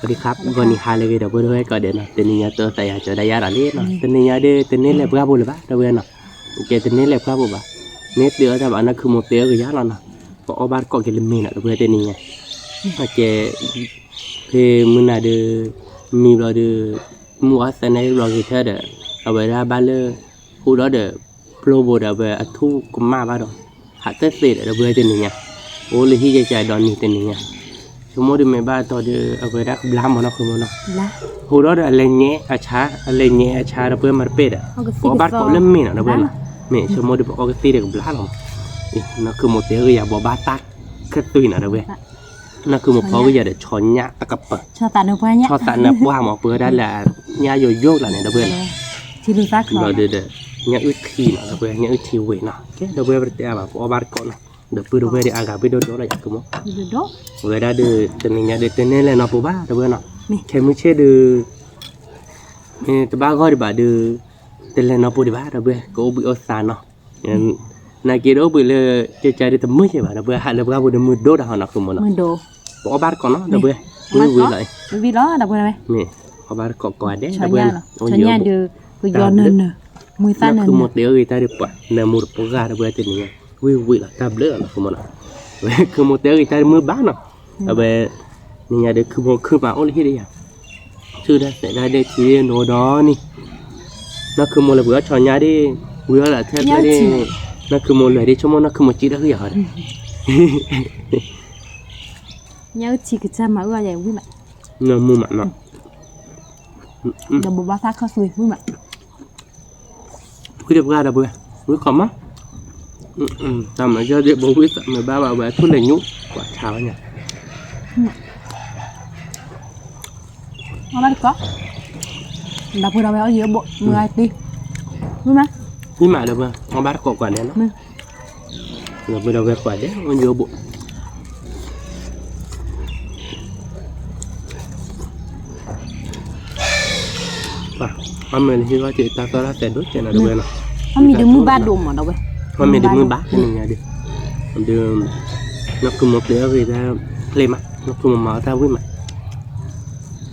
စဝၤစဒီခါ ဂီၤနံၤဟါလၢအဂ့ၤ ဒီပုၢ်ဝဲၢ်ကိးဂၤဒဲးနီၤ, တနံၤညါတၢ်သးယၤကၠီဒၣ်ယၤဒီးလံနီၤ, တနံၤညါဒီး တန့ၢ်လဲၤပှၢ်ပူၤလၢၤဘၣ် ဒီပုၢ်ဝဲၢ်နီၤ, ကဲတန့ၢ်လဲၤပှၢ်ပူၤဘၣ်, န့ၢ်သ့အီၣ်တၢ်ဘၣ် နီၢ်ခုမိၢ်သ့အီၣ်ကယၤလီၤနီၤ, ပအီၣ်ဘၣ်တကိးက့ၤလၢမ့ၤနီၤ ဒီပုၢ်ဝဲၢ်တနံၤညါ, ကဲ ဖဲမုၢ်နၤဒီး မံဘျီဒီး မုၢ်အီၣ်သၢနၣ်ရံၣ်ဘျီဂ့ၤထဲဒီး အဝဲဒၣ်ဘၣ်လၢ ဟူးဒီးဒီး ပျိဘိဒီး အဝဲအထူၣ်ကမၣ်ဘၣ်ဒီး ဟးတသ့ဒီး ဒီပုၢ်ဝဲၢ်တနံၤညါ, အိၣ်လၢဟံၣ်ကကဒီးနံၤတနံၤညါ, ဆိကမိၣ်ဒုးမ့ၢ်ဘၣ်တီဒီး အဝဲဒၣ်ကဘျါမး နီၢ်ခုမိၢ်နီၤ, ဟူးဒီးဒီး အလဲၤညဲအဆါ အလဲၤညဲအဆါ ဒီပုၢ်ဝဲၢ်မၤတပဲၢ်ဒီး ပအီၣ်ဘၣ်တကိးလၢမ့ၤနီၤ ဒီပုၢ်ဝဲၢ်နီၤ, မ့ၢ်ဆိကမိၣ်ဒုးပအီၣ်ကသ့ၣ်ဒီးကဘျါလီၤမး, နီၢ်ခုမိၢ်သ့အီၣ်ကယၤ ဘိးဘၣ်တၢ်ခၢၣ်သွံနီၤ ဒီပုၢ်ဝဲၢ်, နီၢ်ခုမိၢ်ဖီကယၤဒီး ဆီညၣ်တကပၤ ဆီသးနၢပှၢ်မး ပဝဲဒၣ်လၢညၣ်ယိယိကျါန့ၣ် ဒီပုၢ်ဝဲၢ်နီၤ, ဘျီဒီး ညၣ်အုၣ်ထံနီၤ ဒီပုၢ်ဝဲၢ် ညၣ်အုၣ်ထံဝဲနီၤ, ကဲ ဒီပုၢ်ဝဲၢ်ပတဲအါဘၣ် ပအီၣ်ဘၣ်တကိးနီၤ, ဒီးပုၢ်ဒီပုၢ်ဝဲၢ်ဒီးအါဂၤဘၣ်ဒိၣ်ဒိၣ်လီၤ ယၤကမိၣ်, အဝဲဒၣ်ဒီး တနံၤညါဒီး တန့ၢ်လဲၤနီၢ်ပူၤဘၣ် ဒီပုၢ်ဝဲၢ်နီၤ, ခဲမုၢ်ဆ့ၣ်ဒီး မ့ၢ်တဘၣ်ဂီၢ်ဒံးဘၣ်ဒီး တလဲၤနီၢ်ပူၤဒံးဘၣ် ဒီပုၢ်ဝဲၢ် ကအိၣ်ဘှံးအိၣ်သါနီၤ, နာ်က့ဒီးအိၣ်ဘှံးလၢ ကကဒီးတမုာ်ယဲၢ်ဘၣ် ဒီပုၢ်ဝဲၢ် ဟးလၢပှၢ်ပူၤဒီးမုာ်ဒိၣ်တၢ်ဟီနီၤ ခုမိၢ်နီၤ, ပအီၣ်ဘၣ်တကိးနီၤ ဒီပုၢ်ဝဲၢ်, ဝံၤဝံၤလီၤ, မ့ၢ်အီၣ်ဘၣ်တကိးကိးဂၤဒဲး ဒီပုၢ်ဝဲၢ်နီၤ, ဆီညၣ်ဒီးကယီနၢၤနၢၤ, မုာ်သၣ်နၢၤနၢၤ, ခုမိၢ်တဲအီၣ်ဂ့ၤတၢ်ဒီးပှၤ နၢမူတပှၢ် ဒီပုၢ်ဝဲၢ်တနံၤညါ, ဝံၤဝံၤလီၤ တၢ်ဘျုးလီၤ ခုမိၢ်နီၤ, ဝဲ ခုမိၢ်တဲအီၣ်ဂ့ၤတၢ်ဒီးမုာ်ဘၣ်နီၤ, အဝဲ နံၤညါဒီး ခုမိၢ်ခုမးအိၣ်လၢဟံၣ်ဒီးယၤ ဆူတၢ်သဲးတၢ်ဒဲးထံးနီၤဒီးန့ၣ်, နီၢ်ခုမိၢ်လၢပှၤအီၣ်ဆီညါဒ်, ဝံၤအီၣ်လၢထဲဖျၢၣ်ဒ်, နီၢ်ခုမိၢ်လၢာ်ဒ် ဆိကမိၣ်နီၢ်ခုမိၢ်စံးတၢ်ဃုာ်ယၤဃီဒီး, ညၣ်အုၣ်ထံကစၢ်မၤအုၣ်အီၣ်ယၤဝံၣ်မး, နၢမူမးနီၤ, ဒီးဘိးဘၣ်သၣ်ခၢၣ်သွံဝံၣ်မး ဝံၣ်တပှၢ်ဒီပုၢ်ဝဲၢ်, ဝံၣ်ခီမး, တၢ်မၤယီၢ်ဒ်ဘိဝံၣ်သးမ့ၢ်ဘၣ်ဘၣ်ဝဲအထူၣ်လဲၤညူၣ် ပှၤဆါဝဲညါ, အီၣ်ဘၣ်တကိး, ဒီပုၢ်ဒီဝဲၢ်အီၣ်ယံၤအိၣ်ဘိး မုၢ်ဂၤတ့, ဝံၣ်မး, ဝံၣ်မးဒီပုၢ်ဝဲၢ် အီၣ်ဘၣ်တကိးကွၢ်ဒဲးနီၤ, ဒီပုၢ်ဒီဝဲၢ်ကွၢ်ဒဲး အီၣ်ယံၤအိၣ်ဘိး ပှၤအီၣ်မ့ၤလၢဟံၣ်ဂီၢ်က့ၤတၢ်သီၣ်တၢ်သဲးဒိၣ်ကဲနီၤ ဒီပုၢ်ဝဲၢ်နီၤ, အီၣ်မ့ၤဒုးမုၢ်ဘၣ်ဒိၣ်မး ဒီပုၢ်ဝဲၢ်, အီၣ်မ့ၤဒုးမုၢ်ဘၣ် တနံၤညါဒုး, ဒုး, နီၢ်ခုမိၢ်ပျဲအီၣ်ဂ့ၤတၢ်ဖျ့မး နီၢ်ခုမိၢ်မၤအီၣ်တၢ်ဝံၣ်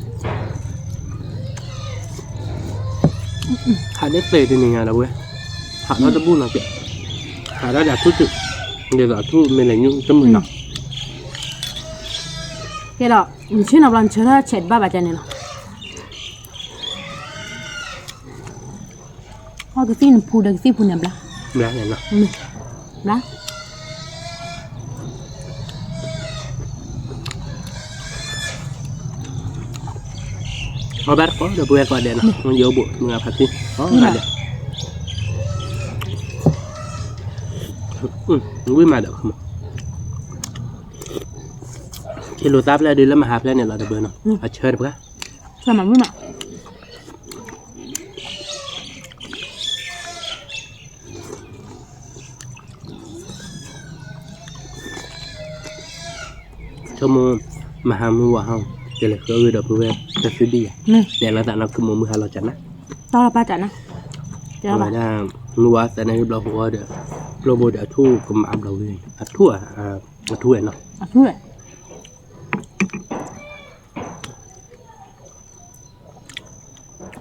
မး, ဟးဒ်သဲးတနံၤညါ ဒီပုၢ်ဝဲၢ်, ဟးထီၣ်တဘူၣ်နီၤကဲ, ဟးထီၣ်ဒီးအထူၣ်တုာ်, ဒ်သိးအထူၣ်မ့ၢ်လဲၤညူၣ်တမုာ်နီၤ, ကဲဒီး နဆ့ၣ်နီၤဘျီ နဆၢထၢၣ်ဆဲးတဘၣ်ဘၣ်ကဲန့ၣ်လီၤ. အီၣ်ကသံၣ်နဖူဒီးကသံၣ်ဖူန့ၣ်ဘျါ, ဘျါ, အီၣ်ဘၣ်တကိးဒီပုၢ်ဝဲၢ်ကိးဂၤဒဲးနီၤ, ယအိၣ်ဘိး မုၢ်ဂၤဖါတံၢ်, အီၣ်ဂၤဒဲး, ဝံၣ်မးဒီး ခီလိာ်သၣ်ဖျၢၣ်ဒုးလၢမဟါဖျၢၣ်န့ၣ်လီၤ ဒီပုၢ်ဝဲၢ်နီၤ, အဆၢတပှၢ် ဆိကမိၣ် မဟါမုၢ်ဝါဟီ, ကလဲၤဃုအဂ့ၢ်ဒီပုၢ်ဝဲၢ်တသုဒံၣ်ယၤ, တဲလီၤသးနီၢ်ခုမိၢ်မုၢ်ဟါလီၤကနၣ်, အဝဲဒၣ် မုၢ်ဝါသးန့ၣ်ဘျီဟူအီၤဒီး ကျိဘိဒီးအထူၣ်ကမးဘျီဝံၤ, အထူၣ်, အထူၣ်ဝဲနီၤ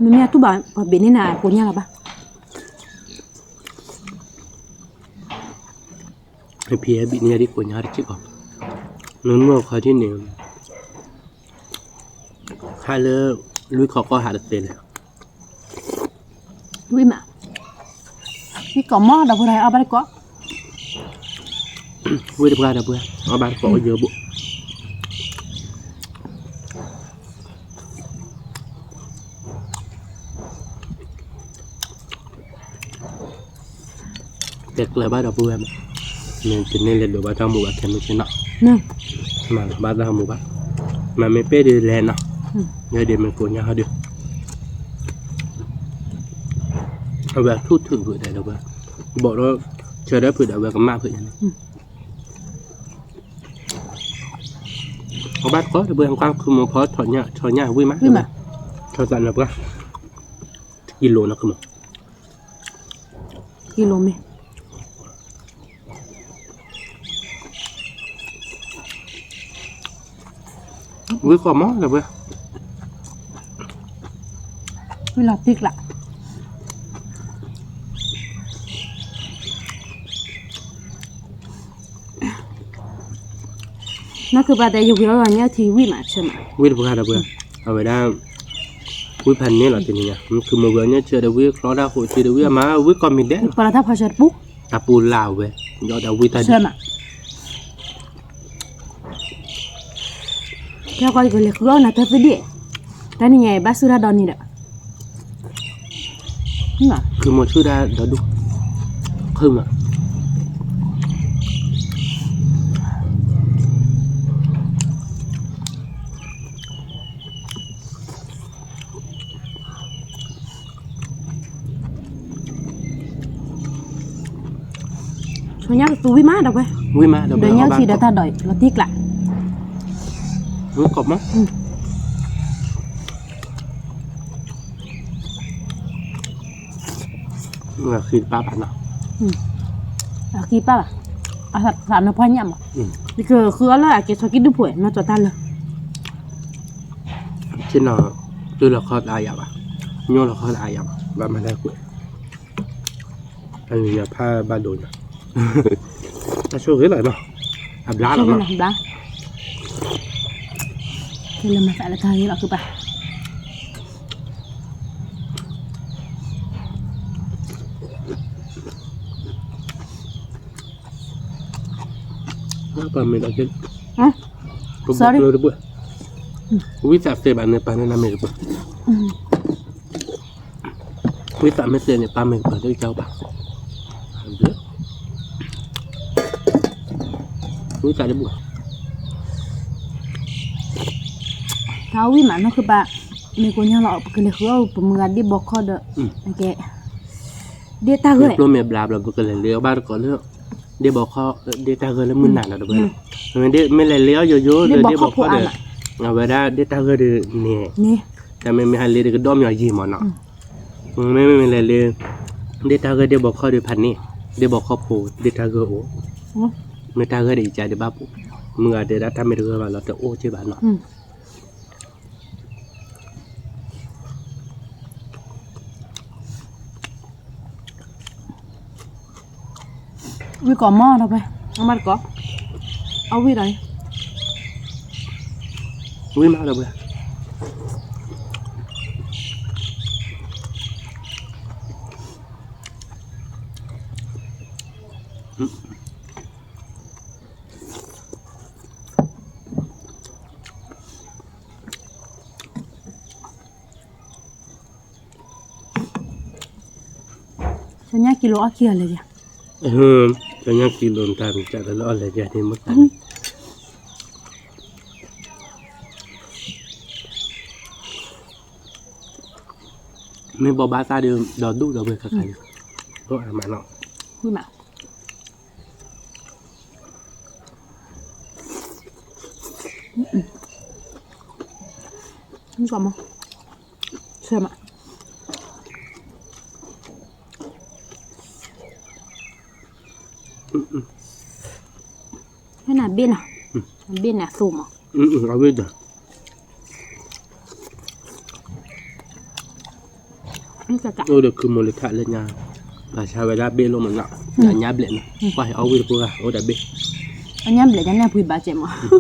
မ့မ့ၢ်အတူၢ်ဘၣ် ပှၤဘ့ၣ်န့ၢ်နၤကိးညါလီၤဘၣ်. ဖံဘ့ၣ်န့ၢ်ယၤဒ်ကိးညါတစဲးကီး, နမ့ၢ်အခီၣ်ထံးန့ၣ် ဟးလၢ လွံၢ်ခီၣ်ကီၢ်ဟးတသ့လဲၣ်. ဝံၣ်မး, ဝံၣ်ကိးမး ဒီပုၢ်ဝဲၢ် အီၣ်ဘၣ်တကိး, ဝံၣ်တပှၢ်ဒီပုၢ်ဝဲၢ် အီၣ်ဘၣ်တကိးအိၣ်ယိာ်ဘိး တဲကျၢၤဘၣ်ဒီပုၢ်ဝဲၢ်, မ့ၢ်တန့ၢ်လဲၤဒိးဘၣ်တၢ်မူဘၣ်ခဲမုၢ်ဆ့ၣ်နီၤ, မၤဘၣ်တၢ်မူဘၣ်, မၤမ့ၢ်ပဲၢ်ဒုးလဲၤနီၤ, ယဲဒ်မ့ၢ်ကိးညါဟီဒုး, အဝဲထူၣ်ထုးဖုးဒဲးဒီပုၢ်ဝဲၢ်, ဘီၣ်ဒီး ဆၢထၢၣ်ဖုးဒီးအဝဲကမၣ်ဖုးန့ၣ် အီၣ်ဘၣ်တကိးဒီပုၢ်ဝဲၢ် ကွၢ်ခုမိၢ်ဖီ ဆီညၣ်ဝံၣ်မး, ဆီသးနၢပှၢ်, ကံလိနီၤခုမိၢ်, ကံလိမ့ၢ် ဝံၣ်ကိးမးဒီပုၢ်ဝဲၢ် ဝံလီၤတံၢ်ကျး နီၢ်ခုၣ်ပၤတဲယဝံၤအီၤညၣ်ထံဝံၣ်မးဆၢမး, ဝံၣ်တပှၢ်ဒီးပှၢ်, အဝဲဒၣ် ဝံၣ်ဖးန့ၣ်လီၤတနံၤညါ, ခုၣ်မုၢ်ဝံၤအီၤညၣ်ဆၢဒီးဝံၣ်ချီတၢ်ဃိးထံဒီးဝံၣ်အမါဝံၣ်ကီၢ်မံၤဒဲး, ပှၤလီၤတၢ်ဖီဆၢတပူၤ, တၢ်ပူၤလၢဝဲ, ဒီးဝံၣ်တၢ်ဆၢမး ကဲကီးယကလဲၤဃုအီၣ်နၤတၢ်သဒံၣ်, တၢ်နံၤညါအံၤဘၣ်ဆူၣ်တၢ်ဒီနံၤဒီး, ခုမီၤဆူၣ်တၢ်ဒီဒူၣ်, ခုမး ဆိညါကသူဝံၣ်မးဒီးဝဲ, ဝံၣ်မးဒီးဝဲ, ဒီးညၣ်ထံဒီးတၢ်ဒိးလီၤတံၢ်ကျး, ဝံၣ်ကီးမး, အဃံတပၢ်ဘၣ်နီၤ, အဃံပၢ်ဘၣ်, အသးနပှၢ်ညၣ်မး, ယကဃုအီၣ်လၢအကဲဆီကံၢ်ဒူၣ်ဖိနီၢ်ကီၢ်တၢ်လၢ ဆ့ၣ်နီၤ, တုၤလီၤခီတအါယၤဘၣ်, ညိၣ်လီၤခီတအါယၤဘၣ်, ဘၣ်မၤတၢ်ကွဲး, အညါဖးဘၣ်ဒိညါ, တၢ်ဆိၣ်ဂ့ၤလီၤနီၤ, အဘျါလီၤနီၤ, ဘျါ, ကဲလၢမၤသးလၢတၢ်ဂ့ၤလီၤခုပၢ် ပၢ်မ့ၢ်ဒီးက့, ပကျိတဘၣ်, ဝံသးသ့ဘၣ်န့ၣ် ပၢ်န့ၣ်နမ့ၢ်ကပၢၤ, ဝံသးမ့ၢ်သ့န့ၣ် ပၢ်မ့ၢ်ကပၢၤလၢကဘၣ်, ဝံသးတဘၣ်, တၢ်ဝံၣ်မးနီၢ်ခုပၢ်, မ့ၢ်ကိညါလီၤ ပကလဲၤဃုအီၣ်ပမုၢ်ဂၤဒ့ၣ်ဘီခီဒီး, ကဲ ဒ့ၣ်တၢ်ဂၢၢ်, ကျိမ့ၢ်ဘျါဘျီ ပကလဲၤလ့အီၣ်ဘၣ်တကိးလၢ ဒ့ၣ်ဘီခီ, ဒ့ၣ်တၢ်ဂၢၢ်လၢမုၢ်နၤဒီးတဘၣ်လီၤ, မ့ၢ်လဲၤလ့အီၣ်ယိယိလၢဒ့ၣ်ဘီခီဒီး, အဝဲဒၣ်ဒ့ၣ်တၢ်ဂၢၢ်ဒီးန့ၣ်, တၢ်မ့မ့ၢ်ဟးလ့ဒီးကဒီမီၤယံာ်မးနီၤ, မ့မ့ၢ်လဲၤလ့, ဒ့ၣ်တၢ်ဂၢၢ်ဒ့ၣ်ဘီခီဒီးဖးန့ၣ်, ဒ့ၣ်ဘီခီဖိ ဒ့ၣ်တၢ်ဂၢၢ်အိၣ်, မ့ၢ်တၢ်ဂၢၢ်ဒီးယကါဒံးဘၣ်ပူၤ, မုၢ်ဂၤတဲဒၣ်တၢ်မ့ၢ်တဂၢၢ်ဘၣ်လီၤ တအိၣ်က့ဘၣ်နီၤ ဝံၣ်ကိးမီၢ်ဒီးဝဲ, အမါတကိး, အဝံၣ်ဒီး, ဝံၣ်မးဒီးဝဲ, ဆညါကံလိာ်အီၣ်ခံဂၤလဲၣ်ယၤ, ဆညါကံလိာ်တၢ်မ့ၢ်တၢ်လၢအီၣ်လဲၣ်ယၤန့ၣ်မ့ၢ်တၢ်န့ၣ်, မ့ၢ်ဘီဘၣ်သၣ်ဒီး ဒီဒူၣ်ဒီးဝဲခါခါန့ၣ်, အမးနီၤ, ဝံၣ်မး ကမီၤ, ဆဲမး, ဟဲနၤဘ့ၣ်နၤ, ဘ့ၣ်နၤသိးမး, အဝဲဒီး အိၣ်ဒီးခုမိၢ်လၢထးလၢညါ, ဘၣ်ဆၣ်ဝဲဒၣ်ဘ့ၣ်လိာ်မးနီၤ, ညါဘျဲၣ်နီၤ, ကွၢ်ဟဲအီၣ်ဝံၣ်တပှၢ်ဂၤ အိၣ်ဒီးဘ့ၣ်, အညါဘျဲၣ်ညါန့ၣ်အပှံၤဘၣ်ကဲမး, ဘ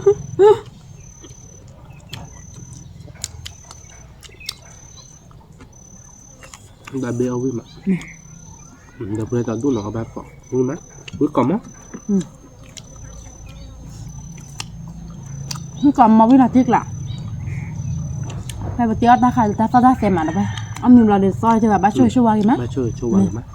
ၣ်ဘ့ၣ်အီၣ်ဝံၣ်မး, ဒီးပှဲၤတၢ်ဒိၣ်နီၤအဘၣ်ကိး, ဝံၣ်မး, ဝံၣ်ကိးမး မ့ၢ်ကီးမီၤဝံၤလီၤတံၢ်ကျါ, ဖဲပတဲအီၣ်တၢ်ခါလၢတၢ်သီၣ်တၢ်သဲမးဒီးဖဲ, အီၣ်မ့ၤဘျီဒီးသီၣ်တဘၣ် ဘၣ်ဆိၣ်ဂ့ၤဆိၣ်ဝါဂ့ၤမး, ဘၣ်ဆိၣ်ဂ့ၤဆိၣ်ဝါဂ့ၤမး,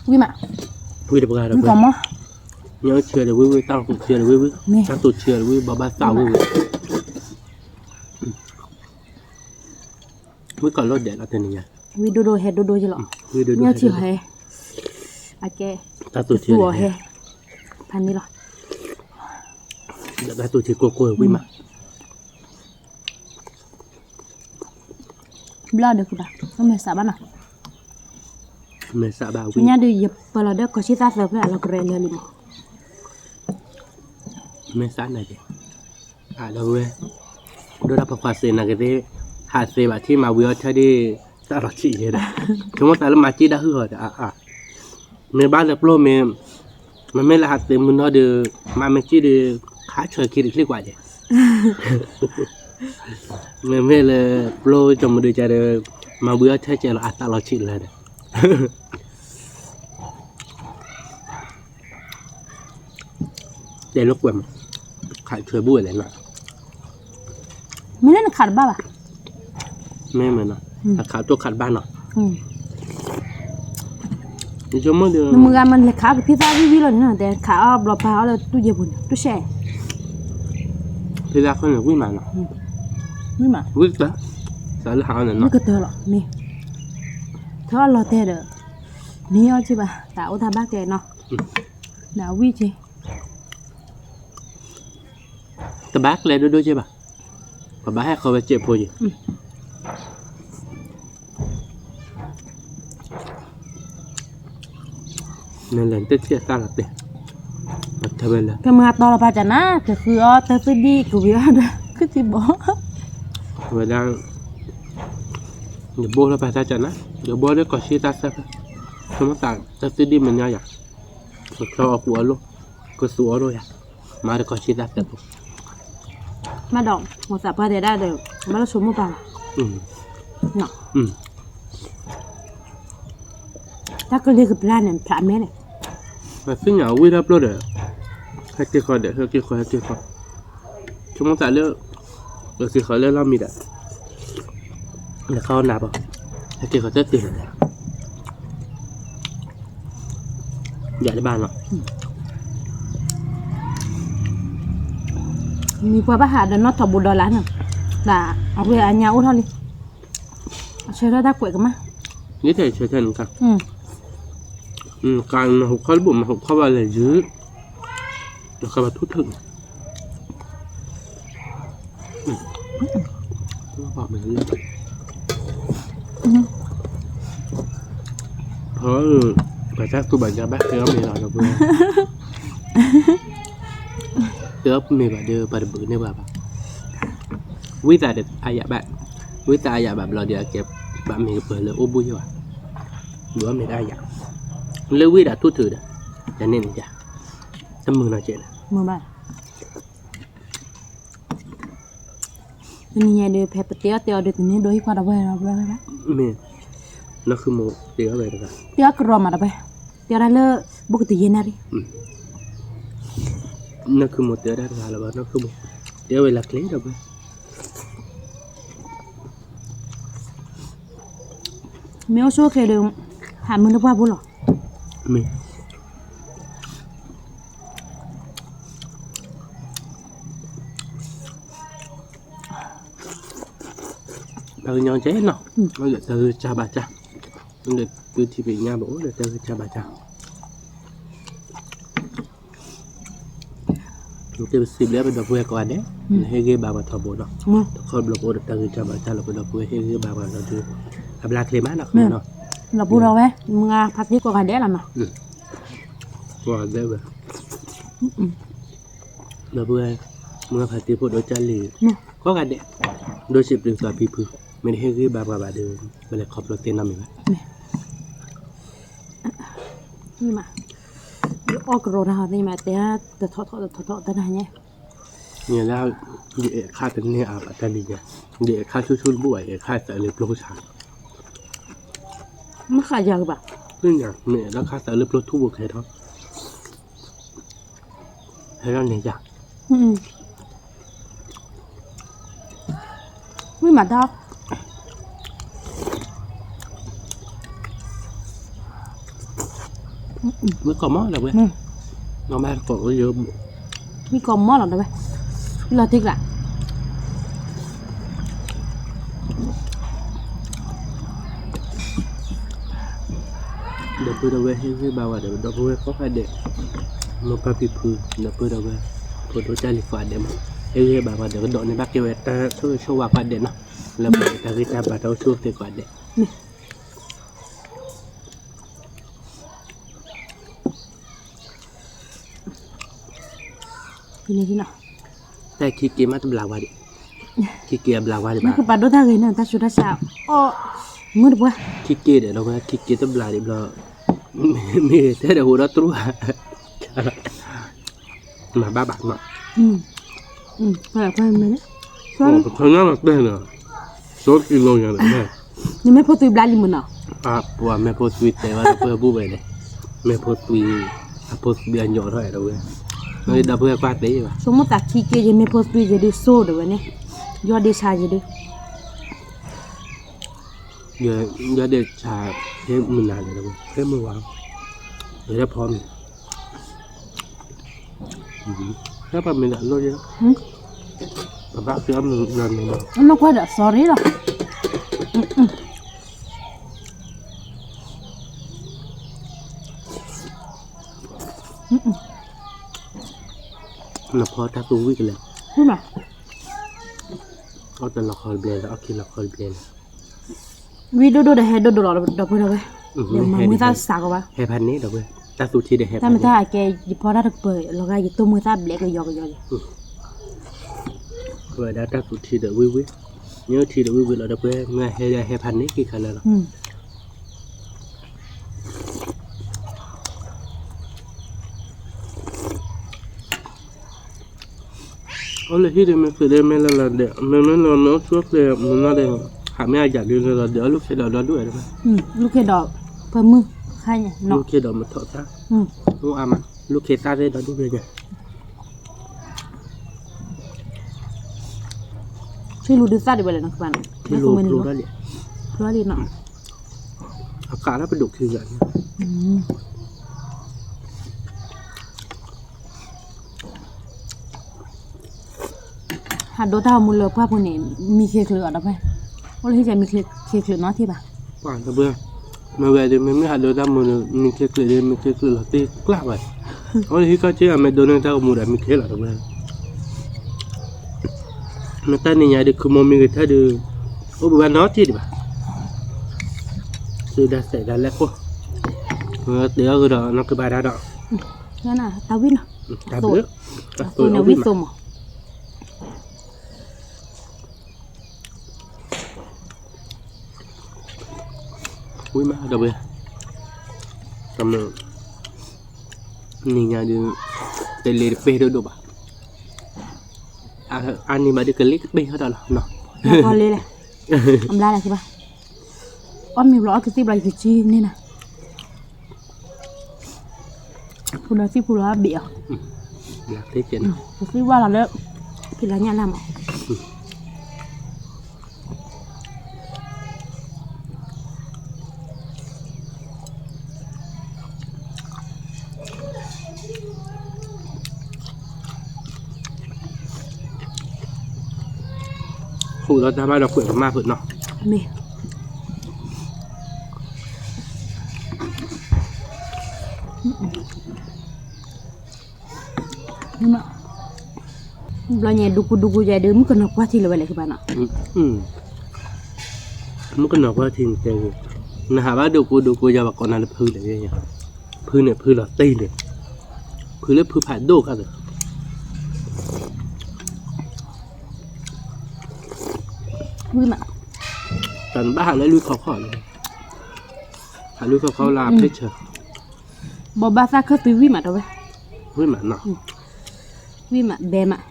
ဝံၤမး, ဝံၤတပှၢ်ဒီး ဝံၤကီးမီၤ, ညၣ်ဆၢဒီးဝံၤဝံၤ တၢ်သူဆၢဒီးဝံၤဝံၤ, တၢ်သူဆၢဒီးဝံၤ ဘီဘၣ်သၣ်ဝံၤဝံၤ, ဝံၤကီးလီၤဒဲးလီၤတနံၤညါ, ဝံၤဒိၣ်ဒိၣ်ဟဲဒိၣ်ဒိၣ်ယလီၤ, ဝံၤဒိၣ်ဒိၣ်ဟဲ, အကဲ, တၢ်သူဆၢဟဲ, ဖးန့ၣ်လီၤ. ဒီးတၢ်တူၢ်ထံကိၢ်ကိၢ်ဝံၣ်မး, ဘျီဒီးဃုဘၣ်, မဲာ်စးဘၣ်နီၤ, မဲာ်စးဘၣ်ဝံၣ်, ဆူညါဒီးယပၢလီၤဒီးကီၢ်ဆံသးသၢဖျၢၣ်လီၤကရဲလၢာ်လံမး, မဲာ်စးနၤက့ၤ, အဒီပုၢ်ဝဲၢ်, ဒိၣ်တၢ်ဖိခွါသ့နၤက့ၤသ့, ဟးသ့ဘၣ်ထံမၤဝံၤအီထၢဒ်, တၢ်လီၤဆံးယဲဒီး, ဆိကမိၣ်သးလၢမၤစံၣ်တၢ်ဟုၣ်ဟီၤဒီး, မ့ၢ်ဘၣ်လၢပျိၢ်မ့ၢ်, မ့မ့ၢ်လၢဟးသ့မုၢ်နီၢ်ဒီး, မၤမ့ၢ်စံၣ်ဒီး, ခးဆၢခံတချံကွၢ်ယဲ, မ့မ့ၢ်လၢပျိၢ်ကီမုၢ်ဒုကဒီး, မၤဝံၤအီထၢကဲလီၤအတၢ်လီၤဆံးလၢာ်ဒီး တဲလိာ်ကွဲမး, ခးထွဲဘူၣ်ဝဲလဲၣ်နီၤ, မ့ၢ်လၢနခးတဘၣ်ဘၣ်, မ့ၢ်မ့ၢ်နီၤ, ခးတိၢ်ခးတဘၣ်နီၤ, ယဆိကမိၣ်ဒီး နမုၢ်ဂၤမ့ၢ်လဲၤခးအီၣ်ကဖံသၣ်ဝံၣ်ဝံၣ်လီၤန့ၣ်နီၤ, တဲခးအီၣ်ဘျီပာ်အီၣ်လၢတူၢ်ယဲၢ်ပူၤန့ၣ် တူၢ်ဆဲး, ဖံသၣ်ခိၣ်န့ၣ်ဝံၣ်မးနီၤ, ဝံၣ်မး, ဝံၣ်တၢ်, သးလၢဟးအီၣ်န့ၣ်နီၤ, ဝံၣ်ကတၢၢ်လီၤ, မ့ၢ်, ထီၣ်အီၣ်လီၤတဲာ်ဒီး, မ့ၢ်အီၣ်က့ဘၣ် တၢ်အိၣ်တၢ်ဘၣ်ကဲနီၤ, နဝံၣ်က့ တဘၣ်ကျဲဒိၣ်ဒိၣ်က့ဘၣ်, ပဘၣ်ဟဲဃီဝဲစဲးဖိယံၤ, နလဲၤတထံၣ်အသၣ်လီၤတဲာ်, ထဲဝဲလၢ ကမၤတီလီၤပာ်ကနၤ ကဃုအီၣ်တၢ်သုဒံၣ်ကဝံၤအီၣ်ဒီး ခုၣ်ထံဘီ, ဝဲဒၣ်, ယဘိလီၤပာ်တၢ်ကနၤ, ယဘိလၢကီၢ်ဆံတၢ်သၢဖျၢၣ်, ဆိကမိၣ်သးတၢ်သုဒံၣ်မ့ၢ်ညါယၤ, ကချီအီၣ်ကူအီၣ်လိၣ်, ကသူအီၣ်လိၣ်ယၤ, မၤဒီးကီၢ်ဆံတၢ်သၢဖျၢၣ် မ့ၢ်ဒီး မိၢ်သးပှၢ်တဲဒၣ်ဒီး ဘၣ်လၢဆိကမိၣ်ပာ်လီၤ, တၢ်ကလံၤကပျၢ်န့ၣ် ဖျးမဲန့ၣ်, ပသ့ၣ်ညါဝံၣ်တၢ်ပျိၢ်ဒီး, ဟဲက့ၤဃီဒီး ဟဲက့ၤဃီ ဟဲက့ၤဃီ, ဆိကမိၣ်သးလၢ, ဟဲက့ၤဃီလၢလီၢ်မံဒီး, လဲၤခီနၤဘၣ်, ဟဲက့ၤဃီတသ့လၢၤ ယၤတဘၣ်နီၤ, မံၤပှၤဘၣ်ဟးဒီးနီၢ်ထီၣ်ဘိဒီးလၢ်န့ၣ်, တၢ်အဝဲအညါအိၣ်ထီၣ်လံ, အဆၢထၢၣ်တၢ်ကွဲးကမၣ်, ယတဲဆၢထၢၣ်န့ၣ်ကါ, ကါနဟူးခီၣ်တဘိၣ် မဟူးခီၣ်ဘၣ်လဲၤယုၢ်, နကဘၣ်ထူၣ်ထုးန့ၣ် ပှၤတၢ်ကူၣ်ဘၣ်ယၤဘၣ် တဲအီၣ်မ့ၤလီၤဒီးပှၤ, တဲအီၣ်မ့ၤဘၣ်ဒီးပှၤတဘုးန့ၢ်ဘၣ်ဘၣ်, ဝံသးဒီးအယၤဘၣ်, ဝံသးအယၤဘၣ်ဘျီဒီးအကဲဘၣ်မ့ၤကပၢၤလၢအိၣ်ဘှံးယဲၢ်ဘၣ်, ဘုးအီၣ်မ့ၤဒၣ်အယၤ, လၢဝံဒၣ်ထူၣ်ထုးဒီး, ယၤန့ၣ်န့ၣ်ယၤ, တမုာ်နီၢ်ကဲးန့ၣ်, တနံၤညါဒီး ဖဲပတဲအီၣ်တဲအီဒီး တန့ၢ်ဒိဟံၣ်ခွါဒီပုၢ်ဝဲၢ်လီၤဘၣ်, မ့ၢ်, နီၢ်ဃုမိၢ်တဲအီၣ်ဝဲတဂၤ, တဲအီၣ်ကရီမးဒီပုၢ်ဝဲၢ်, တဲအီၣ်ဒၣ်လၢ, ဘိၣ်ကတယဲၢ်နၣ်ရံၣ်, နီၢ်ဃုမိၢ်တဲအီၣ်ဒၣ်တဂၤလၢၤဘၣ် နီၢ်ဃုမိၢ်, တဲအီၣ်ဝဲလၢကျဲဒီပုၢ်ဝဲၢ် မ့ၢ်အိၣ်ဆူၣ်အိၣ်ချ့ဒီး, ဟးမုာ်လၢပှၢ်ပူၤလီၤ, မ့ၢ်, ပှၤကညီကဲနီၤ, တၢ်ဂ့ၢ်စၢ်ဘၣ်စၢ်, ဒီးသုထံၣ်ဖဲညါဘၣ်အိၣ်ဒီးတၢ်ဂ့ၢ်စၢ်ဘၣ်စၢ်, ပစံးဘျုးပဒီပုၢ်ဝဲၢ်ကိးဂၤဒဲး, ဟ့ၣ်ဂံၢ်ဘါပှၤထီဘိဒီး, တခီဘျီပအိၣ်ဒီးတၢ်ဂ့ၢ်စၢ်ဘၣ်စၢ်လီၤ ပဒီပုၢ်ဝဲၢ်ဟ့ၣ်ဂံၢ်ဘါပှၤဒီး, အဘျါချ့မးနီၤ, လီၤပူၤဒီးဝဲ, မုၢ်ဂၤဖါတံၢ်ကိးဂၤဒဲးလီၤနီၤ, ကိးဂၤဒဲးဝဲ ဒီပုၢ်ဝဲၢ်, မုၢ်ဂၤဖါတံၢ်ဖိဒိၣ်ကၢ်လံၤ, ကိးဂၤဒဲး, ဒိၣ်စံးဘျုးသးဖံဖု, မ့ၢ်တဟ့ၣ်ဂံၢ်ဘါပှၤဘၣ်ဒီး, ပလဲၤခီဖျိသ့ၣ်နီတမံၤဘၣ်, အီၣ်ကရီတၢ်ဟီသ့ၣ်မး တဲတထီၣ်ထီၣ်တထီၣ်ထီၣ်တၢ်နၤညါ, န့ၣ်လၢ, ယအဲၣ်ခါတန့ၢ်အါဘၣ်တၢ်လံၤညါ, ယအဲၣ်ခါဆူၣ်ဆူၣ်တဘူၣ်ဘၣ် ယအဲၣ်ခါသးလၢပျိဆါ မ့ၢ်ဃးယၤကဘၣ်, မ့ၢ်အဲၣ်ဒိးခါသးလၢပျိထူဘိခဲထီၣ်, ဟဲဒၣ်န့ၣ်ယၤ, ဝံၣ်မးတၢ်, ဝံၣ်ကီၢ်မီၢ်လီၤဝဲ, ဝံၣ်ကီၢ်မီၢ်လီၤဝဲ, လီၤတံၢ်ကျါ ဒီပုၢ်ဒီဝဲၢ်ဟ့ၣ်ဂံၢ်ဘါဝဲဒီး ဒီပုၢ်ဝဲၢ်ကိးဂၤဒဲး, မိၢ်ပၢ်ဖံဖု, ဒီပုၢ်ဒီဝဲၢ်, ဖိဒိၣ်တၢ်လံၤကိးဂၤဒဲးမး, ဟဲဂ့ၤဘၣ်ပှၤဒီးကဒီးန့ၢ်ဘၣ်ကဲဝဲတၢ်ဆိၣ်ဂ့ၤဆိၣ်ဝါကိးဂၤဒဲးနီၤ, လၢပှၤတၢ်ဂ့ၢ်တၢ်ဘါတၢ်အိၣ်ဆူၣ်အိၣ်ချ့ကိးဂၤဒဲး. တၢ်ခံက့ၤမးတဘျးဝါဒံး, ခံက့ၤအဘျးဝါဒံးဘၣ်, နကပာ်ဒိၣ်တၢ်ဂ့ၤန့ၣ် တၢ်ဆူးတၢ်ဆါ, အီၣ်မုၢ်တပှၢ်, ခံက့ၤဒီး ဒီပုၢ်ဝဲၢ် ခံက့ၤတဘျးဒံးဘျီ, မ့ၢ်တဲဒီးဟိးဒီးတြူၢ်ဧါ, မၤဘၣ်ဘၣ်နီၤ, ပှၤ, ပှၤမ့ၢ်, ပှၤ, ဆိကံလိယၤန့ၣ်, နမ့ၢ်ဖိသွံဘျါလံမုၢ်နီၤ, ပှၤမ့ၢ်ဖိသွံတဲဝဲဒီပုၢ်ဝဲၢ်ဘူၣ်ဝဲလဲၣ်, မ့ၢ်ဖိသွံ, အဖိသွံအညီထီၣ်ဒီပုၢ်ဝဲၢ်, ဒီပုၢ်ဝဲၢ်ကွၢ်သ့ဘၣ်, ဆိကမိၣ်သးခံက့ၤယမ့ၢ်ဖိသွံယဒုးစိဒီးဝဲန့ၣ်, ယီၢ်ဒ့ဆါယဒုး ယီၢ်ဒ့ဆါ, ဟဲမုၢ်နၤလဲၣ်, ဟဲမုၢ်ဝါ, ယဟဲဖီမ့ၤ, ဟဲဖီမ့ၤဒီးအလီၢ်ယဲ, ပဘၣ်ကဲမုၢ်နၤန့ၣ်လီၤ, အနီၢ်ကွၢ်ဒီး sorry လီၤ, နဖီတၢ်သူဝံၣ်ကလဲၣ်, အီၣ်တလီၤခီတဘျဲလၢ အီၣ်ခံလီၤခီတဘျဲလၢ ဝံၣ်ဒိၣ်ဒိၣ်ဒီးဟဲဒိၣ်ဒိၣ်လီၤ ဒီပုၢ်ဝဲၢ်, ဒီးမၤမုာ်သၣ်စးကီးဘၣ်, ဟဲဖးန့ၣ်ဒီပုၢ်ဝဲၢ်, တၢ်သူထံဒီးဟဲဖးန့ၣ်, တၢ်မ့ၢ်တၢ်အကဲ ယဖီတၢ်တကပၤလီၤဂာ် ယတိၢ်မုၢ်သၣ်ဘျဲးကယီကယီလံ, ဝဲဒၣ်တၢ်သူထံဒီးဝံၣ်ဝံၣ်, မ့ၢ်ထံဒီးဝံၣ်ဝံၣ်လီၤ ဒီပုၢ်ဝဲၢ်, မ့ၢ်ဟဲဒၣ်ဟဲဖးန့ၣ်က့ၤခါလၢလီၤ အိၣ်လၢဟံၣ်ဒီးမ့ၢ်သုးဒီးမ့ၢ်လၢလီၤဒီး မ့မ့ၢ်လၢမ့ၢ်အိၣ်ဆူၣ်အိၣ်ချ့ မ့ၢ်နီၢ်ဒီး ဟးမ့ၢ်အယၤဒုးလၢလီၤဒီး အလူၢ်ခ့ဒီးဒီဒူၣ်ဝဲဒၣ်, လူၢ်ခ့ဒီး ပမုၢ်ခါညါ လူၢ်ခ့ဒီးမထီၣ်သၣ်, အိၣ်အါမး လူၢ်ခ့သၣ်သ့ၣ်ဒီဒူၣ်ဖဲညါ, ဆံလူၤဒုးသၣ်ဒံးဝဲလဲၣ်နီၤ ကပၤနီၤ, ဆံလူၤဖျိထီၣ်လံ, ဖျိထီၣ်လံနီၤ, အကးလၢပဒိၣ်ခံဂၤန့ၣ် ဟးဒိတၢ်ဂီၤမူလၢပှၢ်ပူၤန့ၣ် မံခ့ချုးအီၤဒီးဖဲ, အိၣ်လၢဟံၣ်ကဲမံခ့ချုးနီတထံၣ်ဘၣ်, ပှၤတဘျီ, မ့ၢ်ဝဲဒၣ်မ့မ့ၢ်ဟးဒိတၢ်မူန့ၣ် မံခ့ချုးဒီး မံခ့ချုးလီၤတံၢ်ကျၢ်ဝဲ, အိၣ်လၢဟံၣ်ခီၣ်ဆ့အမဲာ်ဒိးန့ၢ်တၢ်ဂီၤမူဒီး မံခ့လီၤတဝဲ မ့ၢ်တၢ်နံၤညါဒုး ခုမိၢ်မံဂ့ၤထၢၣ်ဒုး အိၣ်ဘှံးဘၣ်နီတထံၣ်ဒံးဘၣ်, သုဒၣ်စဲးဒၣ်လဲာ်ခိၣ်, တဲအီၤကဒီးနီၢ်ကဘၣ်ဒၣ်ဒီး, တၢ်ဝံၣ်နီၤ, တၢ်ဘျုး, တၢ်သိၣ်န့ၣ်ဝံၣ်သိၣ်မး ဝံၣ်မးဒီးဝဲ, တမ့ၢ်, နံၤညါဒုး, တလ့ၤတပ့ၢ်ဒိၣ်ဒိၣ်ဘၣ်, အါန့ၢ်ဘၣ်ဒုးကလ့ၤတပ့ၢ်ထီၣ်တၢ်လီၤ, လ့လဲၣ်, အဘျါလၢကဘၣ်, အီၣ်မ့ၤဘျီအီၣ်ကသံၣ်ဘျီယကစံန့ၣ်နၤ ဖူလီၤသံၣ်ဖူလီၤဘ့ၣ်အီၤ, သံၣ်ဝါလီၤလၢ ဖံလၢညၣ်လၢမး, ဃုာ်ဒီးတၢ်ဘၣ်ဒီးကွဲးကမၣ်ဖုးနီၤ, မ့ၢ် ဘျီညါဒူကူဒူကူယဲဒုး မုၣ်ကနီၤကွၢ်ထံလၢၤဝဲလဲၣ်ကဘၣ်နီၤ, မုၣ်ကနီၤကွၢ်ထံန့ၣ်တဲဝဲ, နဟးဘၣ်ဒူကူဒူကူယၤဘၣ်ကိးနၤလၢဖုလဲၣ်, ဖုန့ၣ်ဖုလီၤတံၢ်န့ၣ်, ဖုလၢဖုဖးဒိၣ်ခါသၢ ဝံၣ်မး, တၢ်နဘၣ်ဟးလၢလွံၢ်ခီခီလီၤ, ဟးလွံၢ်ခီခီလၢဖျ့ၣ်ဆၢ, ဘိးဘၣ်သၣ်ခၢၣ်သွံဝံၣ်မးတဲဝဲ, ဝံၣ်မးနီၤ, ဝံၣ်မးဘဲမး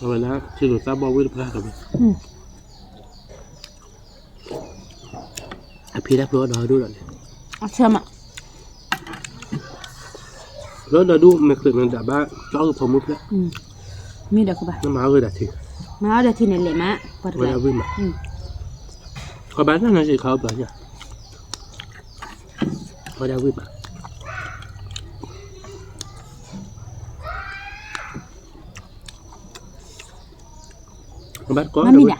အဝဲဒၣ် ထံလူၤသၣ်ဘီၣ်ဝံၣ်တဖျၢၣ်ကဘၣ်, အဖံတၢ်ဖျိအီၣ်ဒီးဒူၣ်ဒီးန့ၣ်, အဆၢမး ဖျိဒီးဒူၣ် မဲာ်ချံးမ့ၢ်ဒၣ်ဘၣ် ကၠီအုၣ်ဖိမုၣ်ဖျၢၣ်, မ့ၢ်ဒီးကဘၣ် နမၤအီၣ်ဝဲဒၣ်ထံ, မၤအီၣ်ဒီးထံန့ၣ်လဲၣ်မး, ပှၤတဝဲဒၣ်ဝံၣ်မး, ကဘၣ်တၢ်နၤစံးခါအီၣ်ဘျီညါ, ပှၤဒၣ်ဝံၣ်မး, ဘၣ်တကီၢ်ဒီးဝဲ,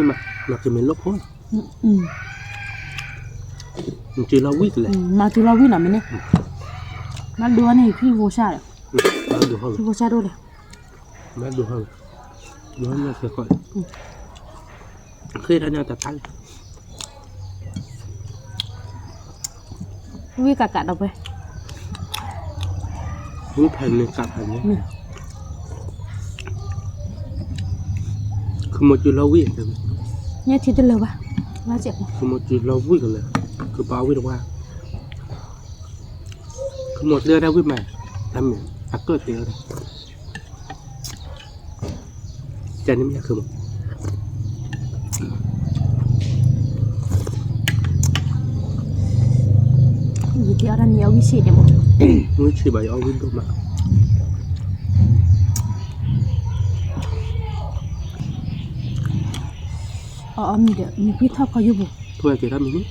မၤကမ့ၢ်လိၣ်ဖိ, မၤတုၤလီၤဝံၣ်ကလဲၣ်, မၤတုၤလီၤဝံၣ်နီၤမ့ၢ်န့ၣ်, မၤဒိန့ၣ်ဖံဖိစၢ်ဒီး, ဖံဖိစၢ်ဒိၣ်လဲၣ်, မၤဒိဟီ, ဒိဟီန့ၣ်ကဲကီၢ်, ဃ့တၢ်န့ၣ်တၢ်တၢ်လံ ဝံၣ်ကးကးဒီးပှဲၤ, ဝံၣ်ဖးန့ၣ်ကးဖးန့ၣ်, ခမိၣ်တုၤလီၤဝံၣ်, ညၣ်ထံတလၢာ်ဘၣ်, ခမိၣ်တုၤလီၤဝံၣ်ကလဲၣ်, ကပာ်ဝံၣ်တဝါ, ခမိၣ်တလၢာ်တၢ်ဝံၣ်မး, တၢ်မ့ၢ်အကၢၣ်တ့ၢ်အီၤဒီး ကန့ၣ်မ့ၢ်ယၤခဲမး, ယတဲအီၣ်တၢ်န့ၣ်အီၣ်ဝံၣ်ဆံးဒဲးမး, ဝံၣ်ဆံးဘၣ်ယအီၣ်ဝံၣ်ဒိၣ်မး, အီၣ်အီၣ်မ့ၤဒီး မ့ၤကွံာ်ထီၣ်ခီယိၣ်ဘိ, ဖဲကဲထီၣ်မ့ၤန့ၣ်,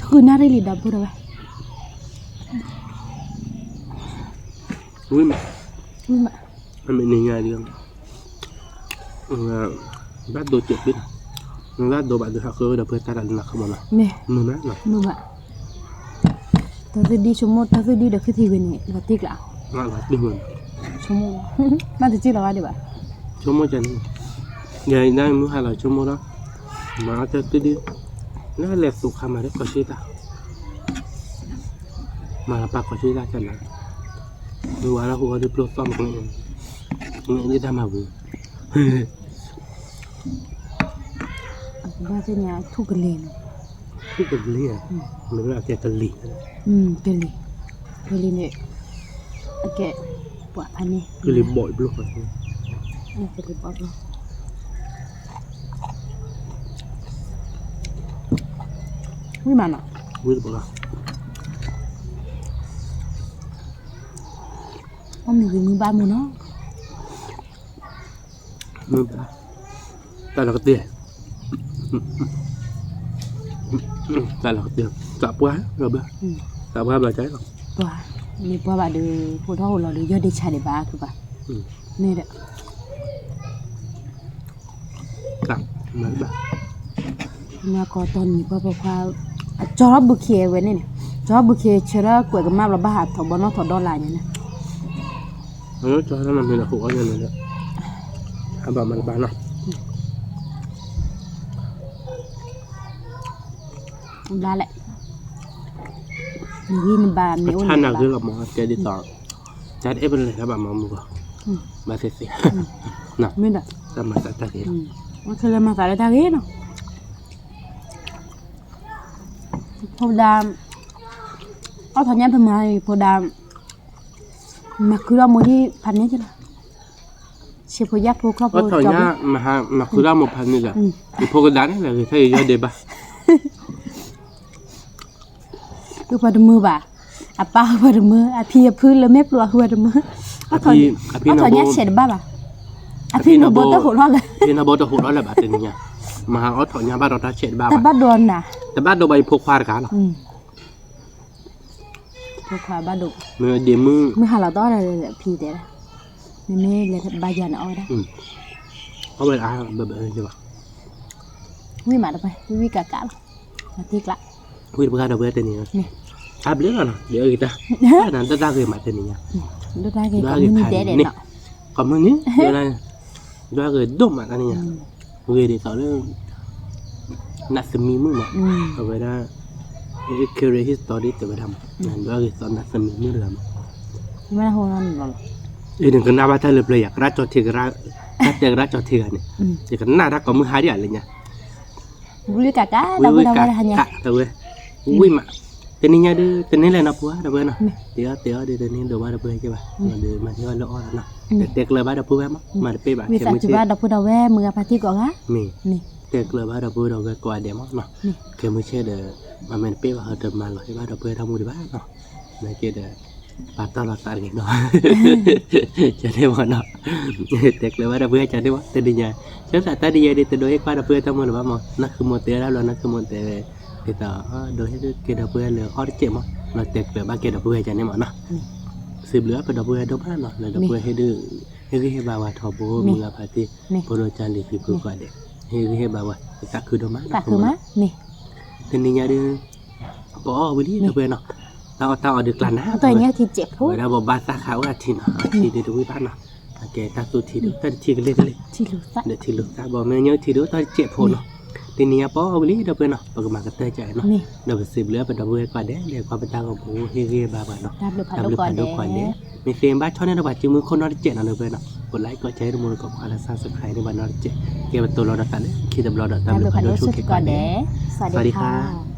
ဃုနၣ်ရံၣ်လံဒီပုၢ်ဒီဝဲၢ်, ဝံၣ်မး, ဝံၣ်မး, အမ့ၢ်န့ၣ်ညါဒ် ဘၣ်ဒိစဲးပ့ၤနီၤ, ဘၣ်ဒိဘၣ်ဒိဟးဃုဒီးပှၤတၢ်တၢ်လၢနၤခီမးနီၤ, မ့ၢ်မး, မ့ၢ်မး, တၢ်သ့ၣ်ဒံဆိကမိၣ် တၢ်သ့ၣ်ဒံဒီးခံထံၣ်ဝဲန့ၣ် လီၤတံၢ်ကျါ, ဆိကမိၣ်, ဘၣ်တစံၣ်လီၤဝဲဒံးဘၣ်, ဆိကမိၣ်ကန့ၣ်, ယဲဒၣ်မုၢ်ဟါလီၤဆိကမိၣ်လီၤ, မၤအီၣ်တၢ်သ့ၣ်ဒံ, နလဲၤသိးခါမၤလၢကီၢ်ဆံတၢ် မၤလီၤပာ်ကီၢ်ဆံတၢ်ကနၤ, မ့ၢ်ဝဲလၢဟူအီၤဒ်ပျိသီၣ်မကန့ၣ်, မ့ၢ်ဒ်တၢ်မၤဝံၤ, ဘၣ်သ့ၣ်ညါထူၣ်ကလံၤနီၤ, ထူၣ်ကလံၤ, မ့ၢ်လၢအကဲကလံၤ, ကလံၤ, ကလံၤန့ၣ်, အကဲ, ပှၤဖးန့ၣ်, ကလံၤဘီၣ်ဘျီ, ကလံၤဘီၣ်ဘျီ ဝံၣ်မးနီၤ, ဝံၣ်တပှၤ, အီၣ်မ့ၤဂ့ၤမုၢ်ဘၣ်မုၢ်နီၤ, မုၢ်ဘၣ်, တၢ်လီၤကတၢၢ်, တၢ်လီၤကတၢၢ်, သးပှၢ်လီၤဘၣ်, သးပှၢ်ဘၣ်တၢ်လီၤ, ပှၤ, မ့ၢ်ပှၢ်ဘၣ်ဒီး ဖိထီၣ်ဟိးလီၤဒီး ယီၢ်ဒ့ဆါဒံးဘၣ်ခုဘၣ်, မ့ၢ်ဒီး မၤကီတီနံၤပှၢ်ပိာ်ခွါ, အကၠီထီၣ်ဘုခ့ဝဲန့ၣ်န့ၣ်, ကၠီထီၣ်ဘုခ့ဆၢထၢၣ်ကွဲးကမၣ်ဘျီဘၣ်ဟးထီၣ် ဘီနီၣ်ထီၣ်ဒီလါညါန့ၣ်, ကၠီထီၣ်မ့ၢ်ဒီးဟိးအီၣ်ညါန့ၣ်ဒီး, ဟးဘၣ်မၤတဘၣ်နီၤ, ဘျါလဲၣ်, နဂံၢ်နဘါမ့ၢ်အိၣ်နဘါ, နဂ့ၢ်လီၤမ့ၢ်ကဲဒ်သိး, တၢ်တအဲၣ်ပလဲၤတၢ်ဘၣ်မၤမုၢ်ဂီၤ, ဘၣ်သ့ၣ်သ့ၣ်, မ့ၢ်ဒီး, တၢ်မၤသးတၢ်ဂ့ၤ, ခဲလၢာ်မၤသးလၢတၢ်ဂ့ၤနီၤ, ဖိဒါ, အီၣ်ထီၣ်ညၣ်ပမၤအံၤ ဖိဒါ, မၤခုထီၣ်မိၢ်ဟံၣ်ဖးန့ၣ်ကလီၤ, ဆံးဖိယာ်ဖိခီၣ်ဖိ, အီၣ်ထီၣ်ညၣ်, မၤခုထီၣ်မိၢ်ဖးန့ၣ်ဒီး, ယဖိကဒါန့ၣ် လဲၤဂ့ၤထဲယယီၢ်ဒ့ဘၣ် ဃုပှၤတမုာ်ဘၣ်, အပၢ်ဃုပှၤတမုာ်, အဖံအဖုလၢမဲာ်ပျီဃုပှၤတမုာ်, အီၣ်ထီၣ်ညၣ်ဆဲးတဘၣ်ဘၣ်, အဖံနဘိတဟိးထီၣ်လၢၤ, အဖံနဘိတဟိးထီၣ်လၢၤဘၣ်တနံၤညါ, မၤဟးအီၣ်ထီၣ်ညၣ်ဘၣ်ဒီးတၢ်ဆဲးတဘၣ်ဘၣ်, တဘၣ်ဒိနၤ, တဘၣ်ဒိဘၣ်ယဖိခွါတဂၤလီၤ, ဖိခွါဘၣ်ဒိ, မ့ၢ်ဒ့မုၣ်, မုၢ်ဟါလီၤတီဒီးဖံတဲ, မ့မ့ၢ်လဲၤဘါယွၤန့ၣ်အီၣ်ဝဲဒၣ်, အီၣ်ဝဲဒၣ်, ဝံၣ်မးတပှဲၤ ဝံၣ်ဝံၣ်ကးကးလီၤ, မၤတ့ကျါ, ဝံၣ်တပှဲၤဒီပုၢ်ဝဲၢ်တနံၤ, အါဘျုးလီၤနီၤ ဒုးအဂ့ၤတၢ်, ဒိၣ်တၢ်ဂ့ၤမးတနံၤညါ, ဒိၣ်တၢ်ဂ့ၤကိးမုၢ်နံၤဒဲးဒဲးနီၤ, ကိးမုၢ်နံၤ, ဒိၣ်တၢ်ဂ့ၤဒိၣ်မးတနံၤညါ, ဂ့ၤဒ်သိးလၢ နးသမံမုၣ်မး, အဝဲဒၣ်, ခရံာ်ဟံၣ်သီဒ်တဲဝဲဒၣ်မး, ဒိၣ်တၢ်ဂ့ၤသိးနးသမံမုၣ်တဂၤမး, အံၤနကနၣ်ဘၣ်တၢ်လၢပျၢၤယၤ ကရၢကၠီထံ, တၢ်တဲကရၢကၠီထံဂၤန့ၣ်, ယကနၣ်တၢ်ကိးမုၢ်ဟါဒံးဧါလၢညါ, ဝံၣ်ဝံၣ်ကးကး, ဒီပုၢ်ဒီဝဲၢ်, ဝံၣ်မး, တနံၤညါဒုး တန့ၢ်လဲၤနီတပူၤဘၣ်ဒီပုၢ်ဝဲၢ်နီၤ, တ့အီၣ်တ့အီၣ်ဒုး တန့ၢ်ဒိးဘၣ်ဒီပုၢ်ဝဲၢ်က့ဘၣ်, ဒီးမၤတ့အီၣ်လၢအီၣ်လီၤနီၤ, တဲကျၢၤဘၣ်ဒီပုၢ်ဝဲၢ်မး, မၤတပ့ၢ်ဘၣ်, ခဲမုၢ်ဆ့ၣ်ဒီပုၢ်ဒီဝဲၢ် မုၢ်ဂၤဖါတံၢ်ကိးဂၤ, မ့ၢ်, တဲကျၢၤဘၣ်ဒီပုၢ်ဝဲၢ်ဒီးကိးဂၤဒဲးမးနီၤ, ခဲမုၢ်ဆ့ၣ်ဒီး မၤမ့ၢ်တပ့ၢ်ဘၣ် ဟီတမၤလီၤဟ့ၣ်ဘၣ်ဒီပုၢ်ဝဲၢ်တၢ်မူဒံးဘၣ်နီၤ, နာ်က့ဒီး ပာ်တီၢ်လီၤသးတဂ့ၤနီၤ, ကန့ၣ်မးနီၤ, တဲကျၢၤဘၣ်ဒီပုၢ်ဝဲၢ်ကန့ၣ်မး တနံၤညါ, ဆၢသးတၢ်တယဲဒ်တဒိးဟ့ၣ်ကွၢ်ဒီပုၢ်ဝဲၢ်တၢ်မူလၢၤဘၣ်မး, နၢ်ဃုမိၢ်တဲဝဲဒၣ်လီၤ နၢ်ဃုမိၢ်တဲဝဲ, ဒ်သိး, ဒိးဟ့ၣ်က့ၤဒီပုၢ်ဝဲၢ်လၢအီၣ်တစဲးမး, လီၤတဲကျၢၤဘၣ်က့ၤဒီပုၢ်ဝဲၢ်ကန့ၣ်မးနီၤ, စံးဘျုးအပဒီပုၢ်ဝဲၢ်ဒိၣ်မးနီၤ လၢဒီပုၢ်ဝဲၢ်ဟ့ၣ်ဒုး, ဟ့ၣ်ဂံၢ်ဟ့ၣ်ဘါဝဲထီဘိ မုၢ်ဂၤဖါတံၢ် ဖိဒိၣ်ကၢ်လံၤဖံဖုကိးဂၤဒဲး, ဟ့ၣ်ဂံၢ်ဟ့ၣ်ဘါဝဲ ပသးခုဒိၣ်မးနီၤ သးခုမး, တနံၤညါဒုး ပအီၣ်ဝံၤလံဒီပုၢ်ဝဲၢ်နီၤ, တၢ်အီၣ်တၢ်အီဒုးကျါနၤ, ဝဲဒၣ်ဘိးဘၣ်သၣ်ဃးအိၣ်အထံနီၤ, အထံဒုးတဝံၣ်ဘၣ်နီၤ, အကဲတၢ်သူထံဒုး တၢ်တထံကလ့ၢ်ကလ့ၢ်, ဒီးထံလူၤသၣ် ဘၣ်မ့ၢ်ညါထံဒုးတၢ်တစဲးဖိနီၤ, တနံၤညါပအီၣ်ဝံၤလံဒီပုၢ်ဝဲၢ်နီၤ, ပကမၤကတၢၢ်ကၢအံၤနီၤ, ဒီးပစံးဘျုးပဒီပုၢ်ဝဲၢ်ကိးဂၤဒဲး လၢကွၢ်ပတၢ်ဂီၤပူၤ ဟ့ၣ်ဂံၢ်ဟ့ၣ်ဘါပှၤနီၤ, တၢ်ဘျုးဖးဒိၣ်ကိးဂၤဒဲး, မ့ၢ်သ့ဘၣ်ဆီန့ၣ်ဒီးပှၤစုမုၢ်ခိၣ်နီတစဲးနီၤဒီပုၢ်ဝဲၢ်နီၤ, ကိးlikeကိးshareတမူတကိးကွၢ်လၢ subscribe န့ၣ်ဘၣ်နီတစဲး, ကဲပတိၤလီၤဒီးသးလၢခံတဘျီဒီး တၢ်ဘျုးဖးဒိၣ်ဆိၣ်ဂ့ၤကိးဂၤဒဲး, စဝၤဒံခါ